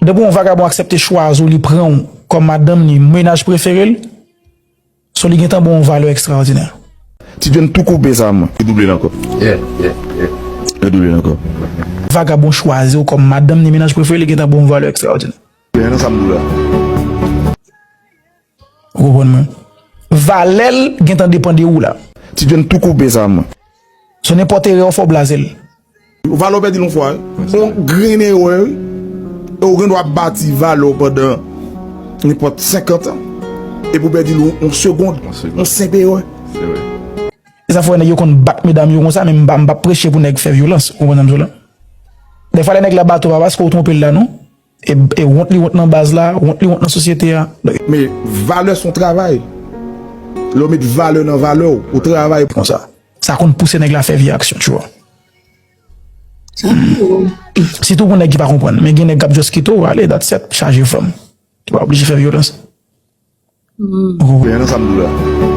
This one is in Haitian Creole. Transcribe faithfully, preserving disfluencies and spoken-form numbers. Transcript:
Depi yon vagabon aksepte chwazi w, li pran w kòm madanm ni mennaj prefere l, so li gentan ba w yon valè ekstraòdinè. Ti John tou koupe sa mwen. Li double l ankò. Yeah, yeah, yeah. Li double l ankò. Vagabon chwazi w kòm madanm ni mennaj prefere, li gentan ba w yon valè ekstraòdinè. Men nan sa m di w la. Ou konprann mwen? Valè l gentan depann de ou la. Ti John tou koupe sa mwen. So nenpòt erè w fè w blaze l. Valè w pèdi l yon fwa, wi. Yon grenn erè, wi. E w gen dwa bati valè w pandan nenpòt senkant an. Epi w pèdi l yon, yon segond, yon senp erè. E sa fè nèg yo konn bat medam yo konsa, men m pa, m pa preche pou nèg fè vyolans. Ou konprann sa m di w la? Dèfwa lè nèg la bat ou, pa paske w twonpe l la, non. E, e wont li wont nan baz la, wont li wont nan sosyete a. Men valè se yon travay. Lè w met valè nan valè w, ou travay. Konsa. Sa konn pouse nèg la fè vye aksyon, tu vois. Sitou pou nèg ki pa konprann. Men gen nèg k ap just kite w ale, that's it, chaje fanm. Ki pa oblije fè vyolans. Men nan sa m di w la.